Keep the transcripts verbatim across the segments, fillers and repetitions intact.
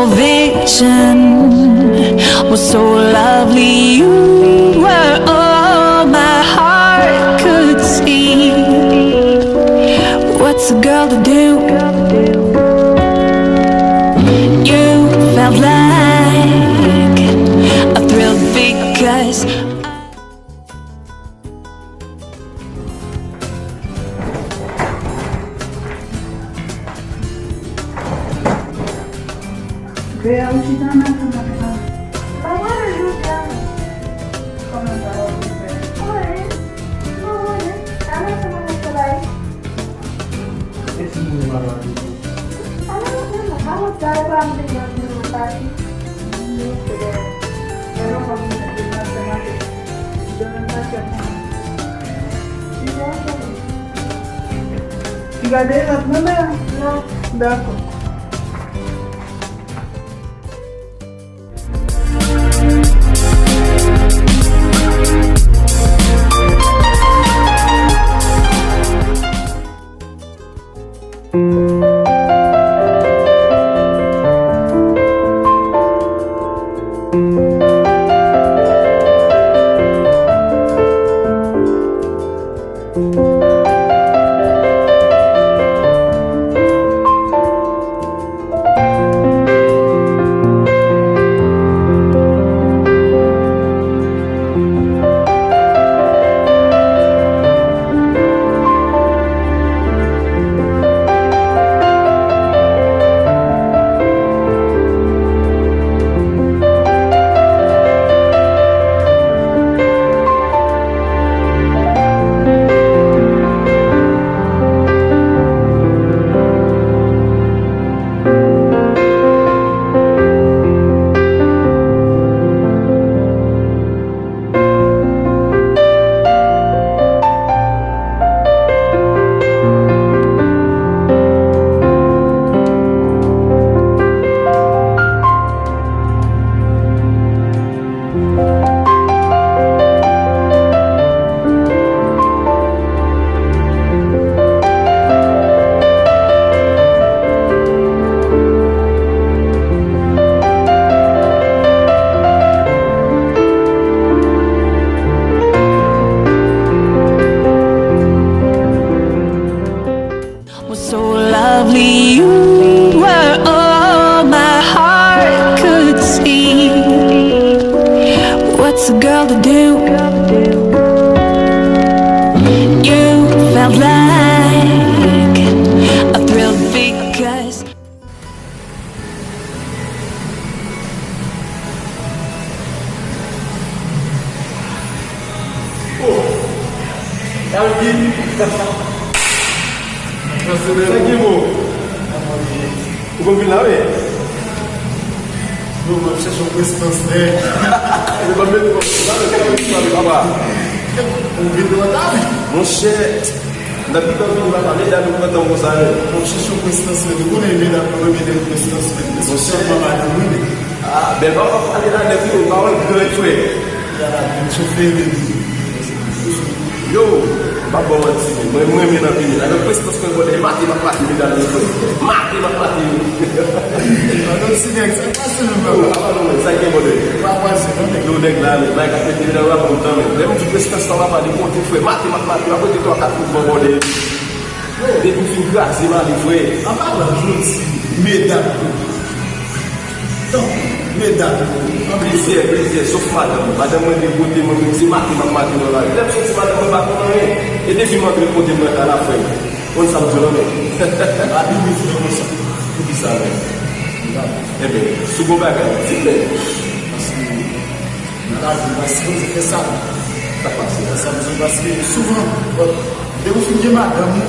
Vision was so lovely, you were all my heart could see. What's a girl to do? You felt like a thrill because Bea, ou chita nan kanapé a. Mwen rele jodi a. Kòman sa va, ou fè? Mwen rele. Mwen rele. Alò, kòman w travay? E si mwen malad? Alò, non, non, pa wont sa, e pa m te gen yon pati. Mwen te gen yon pati. Mwen te gen yon pati. Piga de lòt nan men an? Non. Dakò. Was so lovely, you were all my heart could see. What's a girl to do? You felt like a thrill because Ou konn vin la, wi? Non, mwen chèche yon prestans nèg. Ou konn vin la, wi, papa. Ou vin la, wi. Monchè, nan pita vin la, pa medam yo pran tan konsa, non. Mwen chèche yon prestans nèg. Ou konnen medam yo renmen nèg prestans nèg. Monchè, mwen pa nan mwen. Ah, bèl papa, pale la nèt, wi, pawòl gran, frè. Yo, m ap ba w manti, men mwen, mwen renmen nan vini. Avèk prestans mwen, bòdè, mate m ap mate medam yo, frè. Mate m ap mate yo. Madanm Sinèg, sa k pase menm, papa? Yo, apa nou menm, sa k gen, bòdè? Pa pase, non, nèg. Yo, nèg la, nèg la, k ap mete medam yo a bon tan, men. Lè m di prestans lan, papa, li monte, frè. Mate m ap mate yo. Apre de twa, kat mouvman, bòdè. Depi w fin kraze m ale, frè. An palan jodi, medam yo. Tanpri, medam yo. Plizyè, plizyè, sof madanm mwen. Madanm mwen depote mwen, menm se mate m ap mate nan lari. Lè m soti, madanm mwen pa konn anyen. E depi m antre kote mwen, ala frè m. Konn sa m di w lan, men. Abi m vle konsa. Poukisa, men? Enben, si w gon bagay, di m, men. Paske Nan lavi, m pa sipoze fè sa. Sa k pase? Sa m di, paske souvan, bon, depi w fin gen madanm ou,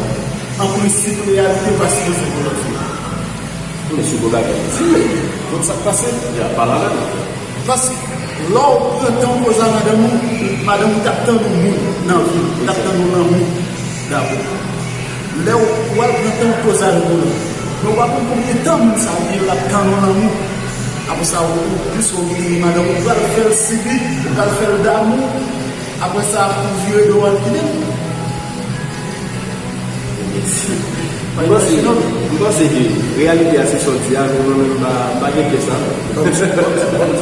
an prensip, reyalite, w pa sipoze pran lòt fi. Men si w gon bagay, di m, men. Konn sa k pase? Ya, pale avè m. Paske lè w pran tan w poze a madanm ou, madanm ou t ap tann yon moun nan vi l, t ap tann yon lanmou dabò. Lè w, w al pran tan w poze avèk moun nan, men w pa konn konbyen tan moun sa a gen l ap tann yon lanmou. Apre sa, ou, ou plis wè w gen madanm ou pral fè l sibi, ou pral fè l damou. Apre sa, ou vire do w al kite l. Mèsi. M panse, m panse ke reyalite a se sa w di a, men mwen menm m pa, m pa gen kè sa. Donk, donk, donk,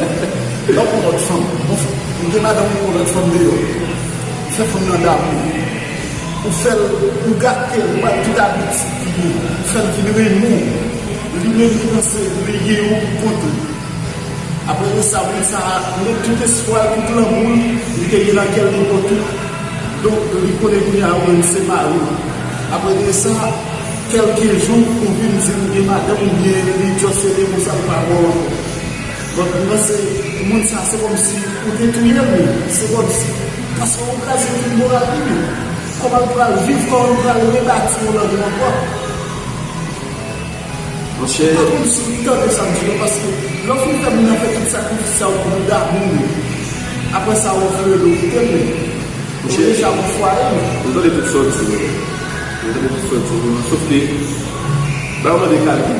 donk, yon lòt fanm. Yon fanm. Ou gen madanm ou, yon lòt fanm deyò. Ou fè fanm nan damou. Ou fè l, ou gate l, ou ba l tout abitid pou ou. Ou fè l vin renmen w. Li menm li panse li gen yon pou kont li. Apre de sa, moun sa a met tout espwa l, tout lanmou l, li te gen nan kè l, li pran tout. Donk, li konnen kounye a ou menm se mari l. Apre de sa, kèlke jou, ou vin di l ou gen madanm oubyen li just rete konsa, li pa wè w ankò. Donk, m panse, moun sa, se kòmsi ou te touye l menm. Se kòmsi, paske ou kraze tout moral li menm. Kòman l pral viv, kòman l pral rebati yon lòt moun ankò? Monchè. M pa konn si w tande sa m di la, paske lè w fin fè moun nan fè tout sakrifis sa yo pou nou damou li. Apre sa, w ofri l, ou kite l, men. Monchè. Ou deja pou fwaye, men. M tande tout sa w di, men. M tande tout sa w di, men. Sof ke, ba yo mande kalkil,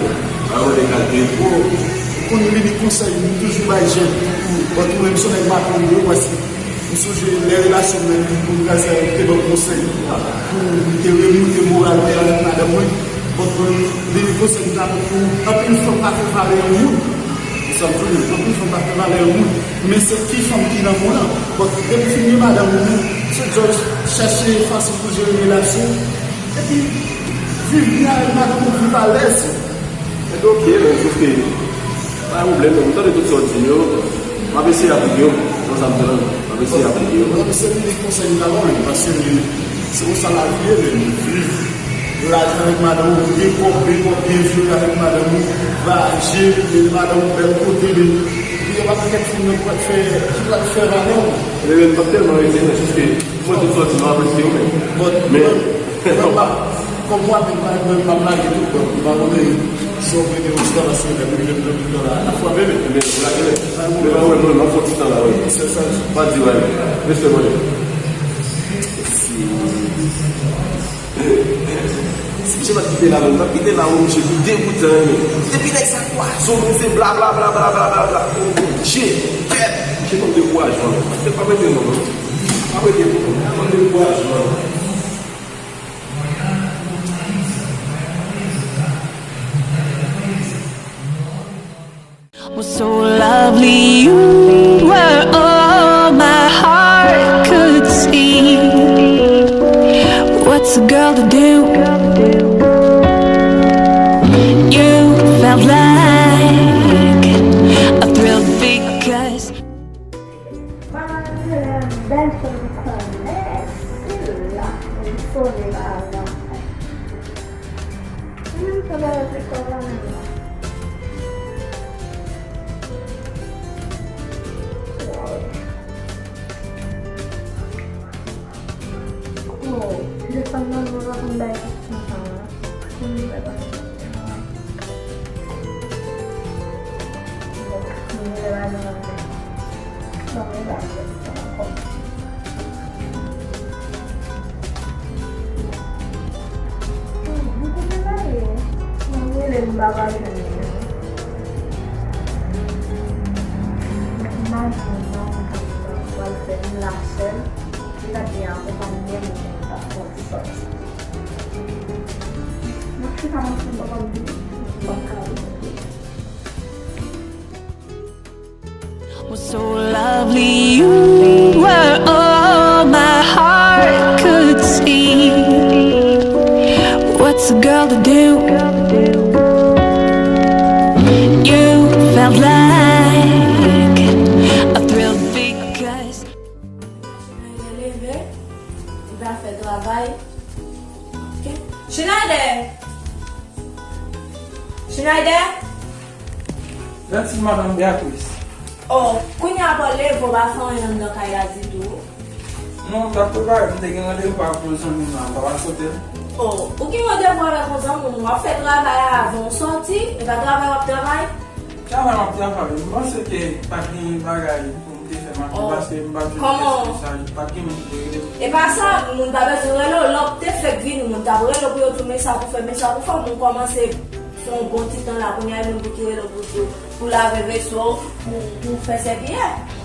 ba yo mande kalkil. Bon, ou konn li, li konsèy, m toujou bay jèn, pou, pou, pou menm si w nèg maton yo, paske M sonje lè relasyon mwen pou m kraze a, li te ban m konsèy pou m te remoute moral mwen avèk madanm mwen. Bon, pou li, li konsèy m ta ban pou anpil fanm pa fè valè yon moun. Ou sa m di w, anpil fanm pa fè valè yon moun. Men se ki fanm ki nan moun nan. Bon, depi w fin gen madanm ou menm, se just chèche fason pou jere relasyon. Epi, viv byen avèk madanm ou, viv alèz. Ebyen, oke, men, sof ke, pa gen pwoblèm, non. M tande tout sa w di yo. M ap eseye aplike yo. Nan sa m di la, m ap eseye aplike yo. Bon, se li konsèy m ta ban w, paske se konsa lavi ye, men, viv. Lajan avèk madanm ou, byen kòb, byen kòb, byen jwe avèk madanm ou, vwayaje, mete madanm ou bèl kote, men, li gen pa pakèt fanm nan ki pral fè, ki pral fè valè w. Men, men, m p ap tèlman rete, men, sof ke, mwen, tout sa w di, m ap aplike yo, men. Bon, men, Kòm w ap, kòm w ap vin pale, mwen, m ap lage tou, bon, m pa konnen si w ap rete yon ti tan, paske lè m rive m nan mitan la, n ap frape, men. Men, w lage, men. Men, pa wè, mwen, m ap fè yon ti tan la, wi. Se sa. Pa di, wi. Respè, mwen. Si, si misye pa t kite la, mwen, m pa t kite la, wi, misye, pou degoutan, men. Depi nèg sa pwazonnen, se bla, bla, bla. Oh, Bondye, kèt. Misye ban m dekourajman. Se pa mete non, non. Pa mete non. Ban m dekourajman. Was so lovely, you were all my heart could see. What's a girl to do? You felt like a thrill because Mama, bèl fanm kòlè, se la pou m sove avan. Mwen menm, sa va rete kò la menm la. Oh, desann nan, nou pa konn bay konsa la. Konn bay konsa. Bon, nou rele lajan nan men. Bon, men pa fè sa ankò. Mwen kote l ale? Mwen rele l, m pa pa jwenn li. Imajine yon moun k ap pral fè m lachè, li ta byen akonpanye m, m ta fè yon ti sòti. Mwen chita nan fou, m pa konn di, m pa ka di. Was so lovely, you were all my heart could see. What's a girl to do? You felt like a thrill because Leve, li va fè travay. Ok. Schneider! Schneider! Gentil, Madame Béatrice. Oh, kounye a pa w leve, w pa fè anyen anndan kay la ditou. Non, m t ap prepare, m te gen randevou ak yon zanmi m la, m pa pral kote l. Oh, ou gen randevou avèk yon zanmi w, w ap fè travay avan w sòti, e pa travay w ap travay? Travay m ap travay, m panse ke pa gen bagay pou m te fè maten, oh, paske m pa t jwenn kòman? Kèk mesaj, pa t gen moun ki te rele m. E pa sa, moun pa bezwen rele w, lè w te fèk vini, moun t ap rele w pou yo di w men sa pou fè, men sa pou fè, moun kòmanse fè yon bon ti tan la, kounye a e moun pou ki rele w pou di w, pou lave veso, pou, pou fè sèviyèt.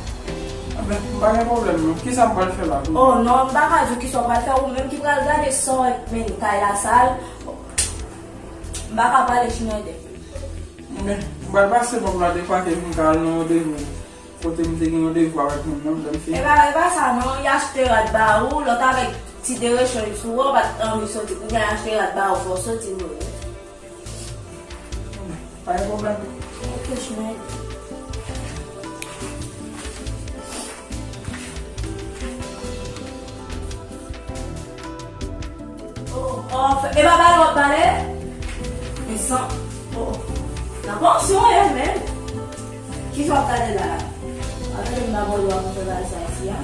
Anben, m pa gen pwoblèm non. Kisa m pral fè la tou? Oh non, m pa ka di w kisa w pral fè, ou menm ki pral gade sa w ap mennen kay la sal. Bon. M pa ka pale Schneider. Men, m pral pase pòt la de pake pou m ka al nan randevou. Kote m te gen randevou avèk moun nan, lè m fini. E pa, e pa sa non, y achte rad ba ou, lòt avèk ti de rechon sou ou, ou pa t anvi soti, kounye a y achte rad ba ou, fò w soti vre. Pa gen pwoblèm. Ok, Schneider. Oh, oh, e pa pale w ap pale? Men san, oh, oh. Nan pansyon, e menm. Kisa w ap gade la? Atande m dabò, w ap fè bagay sa isi a.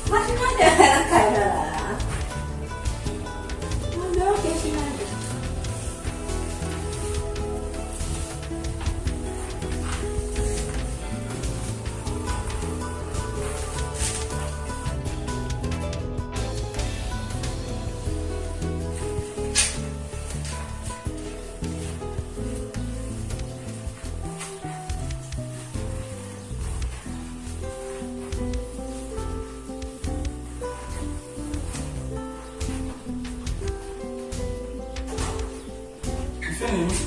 Machin nan dèyè nan kay la la. Mwen bloke Schneider. Ou fini, wi.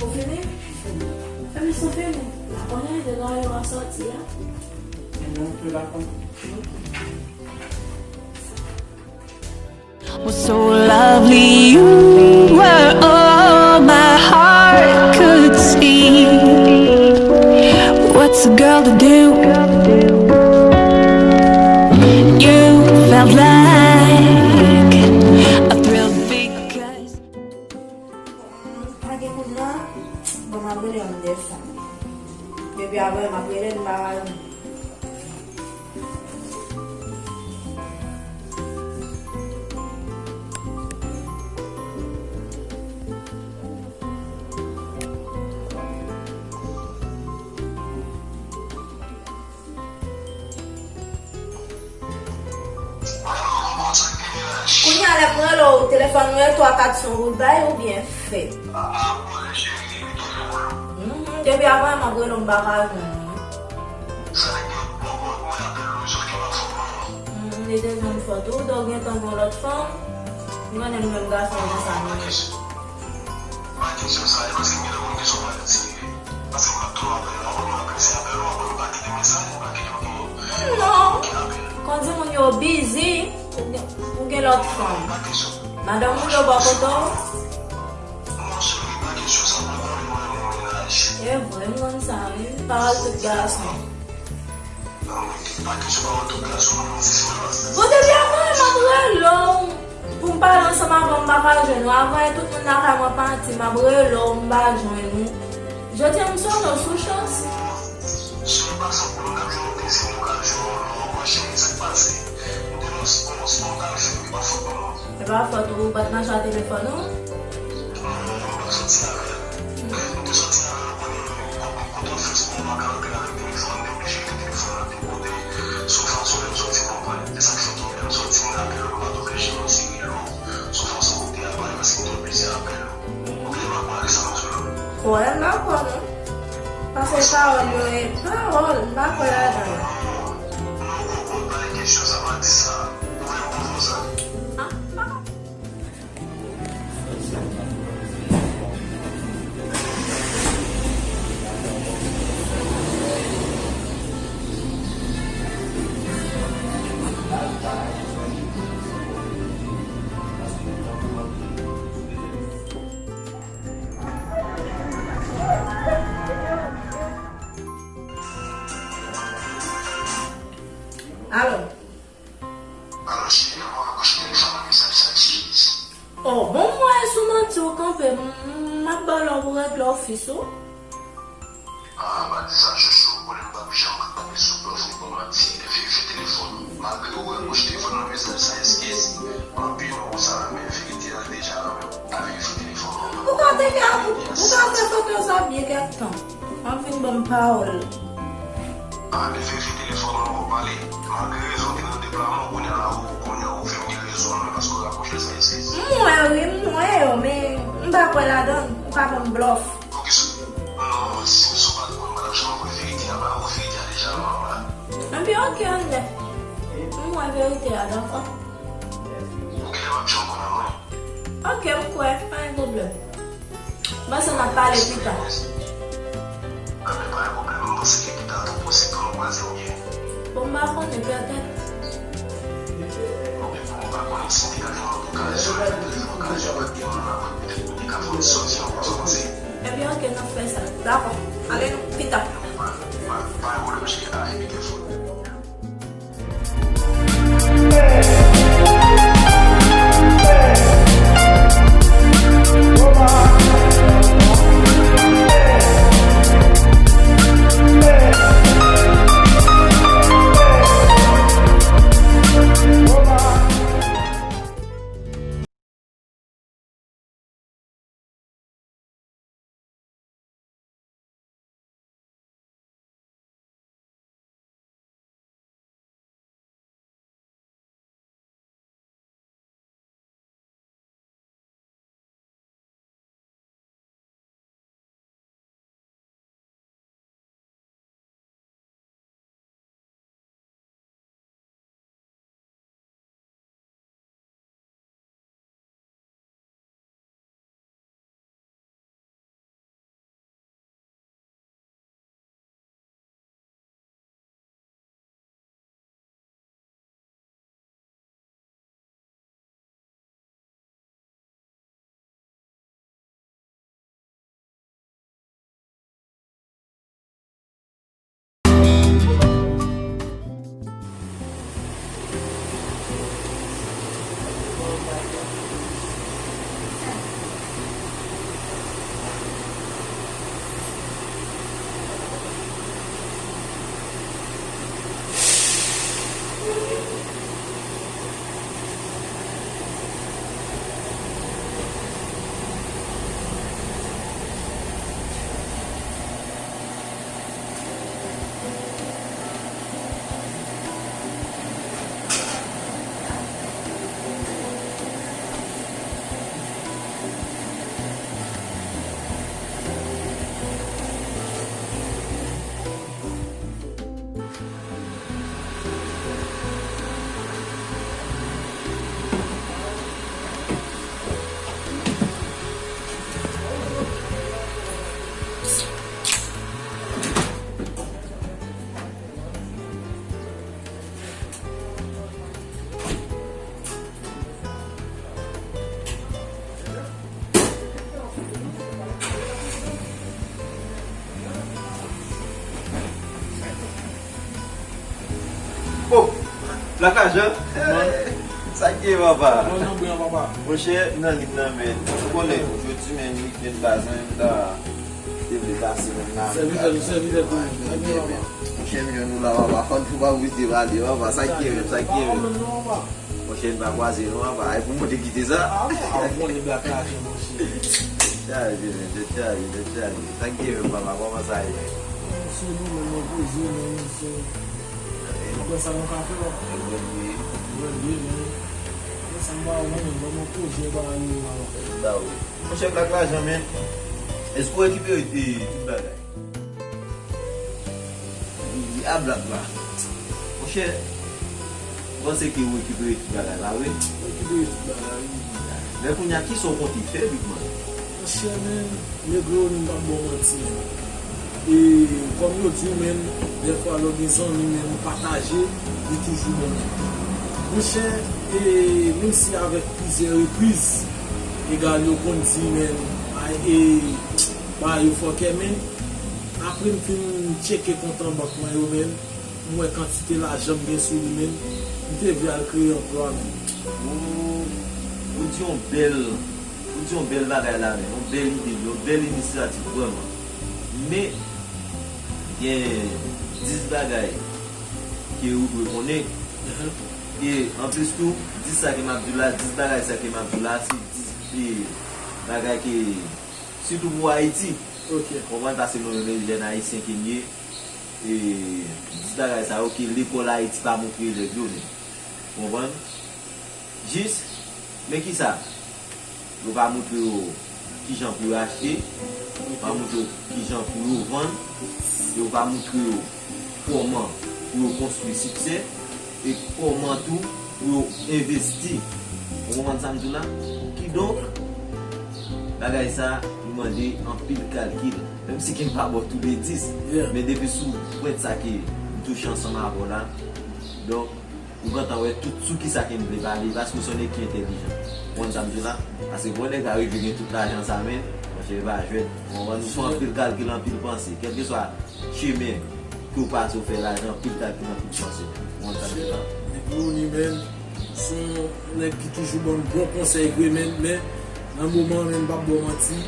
Ou fini? Fini. Fè m sou fini. La konnen de la yo a sòti a. E non, tou la konnen. Was so lovely, you were all my heart could see. What's a girl to do? You felt like a thrill because Pa gen moun nan, bon, m ap rele yon desan. Depi apre, m ap rele, m pa ka jwenn. Kounye a lè m rele w, telefòn mwen twa kat son goud bay oubyen fè? Mhm, depi avan m ap rele w, m pa ka jwenn ou. Mhm, li te jwenn fò tou, ou dwe gentan gen lòt fanm. M konnen nou menm gason konsa nou ye. Pa kesyon sa, e paske m gen lè konn kesyon pa nèt serye. Paske m pa t twò apèl la, ou konn m ap resi apèl ou, apre m pa kite mesaj, m pa kite okenn, okenn apèl. Non. Kondi moun yo bizi, ou gen, ou gen lòt fanm. Pa kesyon. Madanm ou yo bò kote w? Non, cheri, pa kesyon sa, ou konnen mwen renmen mennaj. E vre, m konn sa, wi. Pawòl tout gason. Bon, depi avan m ap rele w pou m pale ansanm avè w, m pa ka jwenn ou. Avan, e tout moun lakay mwen pati, m ap rele w, m pa jwenn ou. Jodi a, m sone w sou chans. Cheri, pa fòt mwen, m t ap jwenn yon plezi, m t ap jwenn yon lò, cheri, sa k pase? M te nan spò, spò m t al fè, e pa fòt mwen. E pa fòt ou, ou pa t mache a telefòn ou? Non, m pa t soti avè l. M te soti avè l, ou konnen, mwen, kòm m kontan fè spò, m pa ka antre avèk telefòn, m te oblije kite telefòn nan de kote, sou fason lè m soti, konprann. E sa k fè tou lè m soti, m rapele w, m pa t oblije retire l, sou fason kote a, paske m te oblije apèl ou. Ou byen dakò avèk sa m di w la? Kwè m dakò, non. Paske pawòl yo e pawòl, m pa kwè ladan yo. Non, non, non, non, pa gen kesyon sa, pa di sa. Ou vle m konn konsa? Ah, m pa ka. Alo. Alo, cheri, mwen raproche telefòn nan, mesaj sa, cheese. Oh, bon, m wè sou manti w kanpe, m, m ap ba w lè w pou rantre ofis ou. Ah, pa di sa, chouchou, konnen m p ap janm kanpe sou blòf ni bon manti. Verifye telefòn ou. Malgre ou raproche telefòn nan, mesaj sa, eskiz. Anpil moun konsa, men verite a deja nan men w. Pa verifye telefòn ou. Ou ka te ka, ou, ou ka fè foto sa byen kèk tan. W ap vin ban m pawòl. Ah, men verifye telefòn ou avan w pale. Malgre rezon te nan deplwaman, kounye a la, ou, kounye a ou fè m gen rezon, men paske w raproche sa, eskiz. M wè wi, m wè yo, men m pa kwè ladan l. Ou ka ban m blòf. Ok, so, non, si, si w pa t kwè m, m pa t ap janm voye verite a ba ou, verite a deja nan men w la. Anpi, ok, anlè. M wè verite a, dakò. Ou genlè p ap janm kwè nan mwen. Ok, m kwè, pa gen pwoblèm. M panse n ap pale pita. Anben, pa gen pwoblèm, m panse ke pita tou posib pou nou kwaze oubyen. Bon, m pa konnen, petèt. Oubyen pou m pa konnen si m te ka jwenn lòt okazyon, lè m te jwenn okazyon, lòt gen moun la, petèt nou te ka fè yon ti sòti ankò, sa w panse? Ebyen, ok, n ap fè sa. Dakò. Ale nou, pita. Pa, pa, pa gen pwoblèm, cheri, ale, be careful. Oh, Black Lajan. Sa k gen, papa? Mwen nan bri an, papa. Monchè, m nan lit nan, men ou konnen, jodi men weekend, baz, men m ta te vle pase menm la. Sèvitè, nou sèvitè tou. Monchè, m jwenn nou la, papa. Fò n tou pa oblije pale, papa. Sa k gen menm, sa k gen menm? Monchè, n pa kwaze non, papa. E pou mwen te kite sa. Ah, ou konnen Black Lajan, monchè. Tèt chaje, men, tèt chaje, tèt chaje. Sa k gen menm, papa? Kòman sa ye? Se nou menm, mwen poze, men se, apre sa, nou ka fè lòt. Mwen ye, men. Apre sa, m pa wè, men, ban mwen poze, pa ale, papa. Ba wi. Monchè, Black Lajan, men, èske w rekipere, e, tout bagay? Li a Black la. Monchè, m panse ke ou rekipere tout bagay la, wi. Rekipere tout bagay, wi. Men kounye a, kisa w konte fè, Big Man? Monchè, men, malgre ou, m p ap ba w manti, men. E, kòm yo di w, men, dèfwa lè w gen zanmi, men, ou pataje, li toujou bon, men. Monchè, e, menm si avèk plizyè repriz, egal yo konn di, men, ay, e, bagay yo fòkè, men, apre m fin tcheke kont an bank mwen yo, men, M wè kantite lajan m gen sou li, men m te vle al kreye anplwa, men. Ou, ou di yon bèl, ou di yon bèl bagay la, men yon bèl ide, yon bèl inisyativ vrèman. Men, gen dis bagay ke ou dwe konnen. E anplis tou, dis sa ke m ap di w la, dis bagay sa ke m ap di w la, se dis e, bagay ke, sitou pou Ayiti. Ok. Konprann, paske nou menm jèn ayisyen ke n ye, e dis bagay sa yo ke lekòl Ayiti pa montre elèv yo menm. Konprann? Jis, men kisa? Yo pa montre yo kijan pou yo achte, yo pa montre yo kijan pou yo vann, yo pa montre yo kòman pou yo konstwi siksè, e kòman tou pou yo envesti. Ou konprann sa m di w la? Kidonk, bagay sa, li mande anpil kalkil. Menm si ke m pa ba w tou le dis, men depi sou pwent sa ke m touche ansanm avè w la, donk, ou gentan wè tout sou kisa ke m vle pale, paske w se yon nèg ki entèlijan. Ou konprann sa m di w la? Paske pou yon nèg arive gen tout lajan sa, men, monchè, e pa jwèt. Ou konprann? Ou fè anpil kalkil, anpil panse. Kèlkeswa chemen ke w pase, w fè lajan, anpil kalkil, anpil panse. Ou konprann sa m di w la? Nèg Rony, men, se yon nèg ki toujou ban m bon konsèy vre, men, men, nan moman, men, m p ap ba w manti.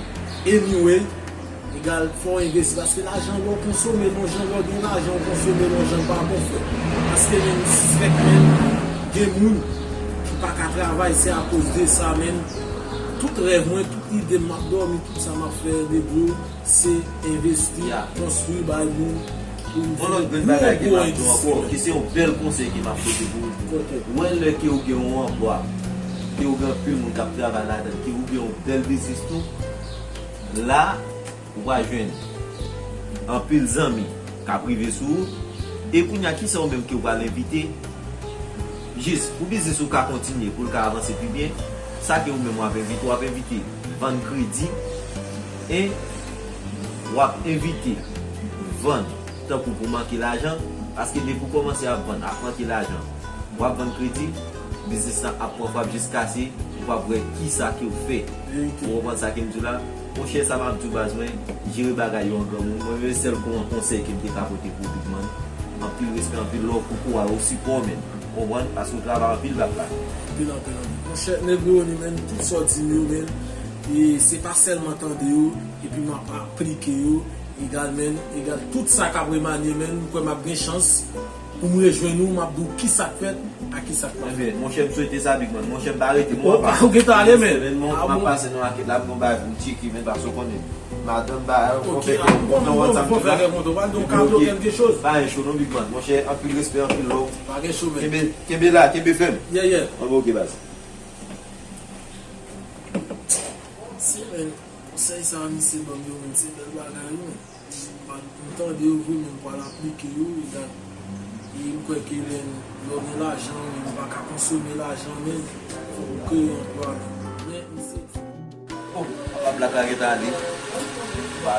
Anyway, egal, fò w envesti, paske lajan w konsome l yon jan, lè w gen lajan w konsome l yon jan, l pa bon fè. Paske, men, m sispèk, men, gen moun ki pa ka travay, se akoz de sa, men, tout rèv mwen, tout ide m, m ap dòmi, tout sa m ap fè, de bro, se envesti, konstwi, bay moun. Yon lòt grenn bagay ke m ap di w ankò, ki se yon bèl konsèy ke m ap pote pou ou. Wè lè ke ou gen yon anplwa, ke ou gen anpil moun k ap travay ladan l, ke ou gen yon bèl biznis tou, la, ou va jwenn anpil zanmi k ap rive sou ou. E kounye a, kisa ou menm ke ou pral envite? Jis pou biznis ou ka kontinye, pou l ka avanse pi byen, sa ke ou menm w ap envite, w ap envite vann kredi, e w ap envite vann tankou pou manke lajan, paske depi w kòmanse ap vann, ap manke lajan, w ap vann kredi, biznis lan ap pran frap jiskaske ou p ap wè kisa ke w fè. Ou konprann sa ke m di w la? Monchè, sa m ap di w baz mwen, jere bagay yo an granmoun. Mwen menm sèl kon konsèy ke m te ka pote pou ou, Big Man. Anpil respè, anpil love pou kouray ou, sipò w menm. Ou konprann? Paske w travay anpil bak la. Anpil, anpil, anpil. Monchè, Negro Rony, men, tout sa w di m yo, men, e se pa sèlman tande yo, epi m ap aplike yo, egal, men, egal, tout sa k ap remanye, men, m kwè m ap gen chans pou m rejwenn ou, m ap di w kisa k fèt, a kisa k pa fèt. Monchè, m swete sa, Big Man. Monchè, m pa rete, mwen ap pase. Ou gentan ale, men. M ap pase nan makèt la, m gon bagay pou m tcheke, men, paske w konnen. Madanm ba, fò fè kè kontan, w konn sa m di la. Fò fè kè kontan, w pral di yon kado kèlke choz. Pa gen cho non, Big Man. Monchè, anpil respè, anpil love. Pa gen cho, men. Kenbe, kenbe la, kenbe fèm. Yeah, yeah. Anben, ok, baz. Se, men, konsèy sa a misye ban m yo, men, se bèl bagay, wi, men. M tande yo vre, men m pral aplike yo, e dat. E m kwè ke lè, lè w gen lajan, men ou pa ka konsome lajan, men fòk ou kreye anplwa, men. Men, misye. Bon, papa blak la gentan ale. Ba,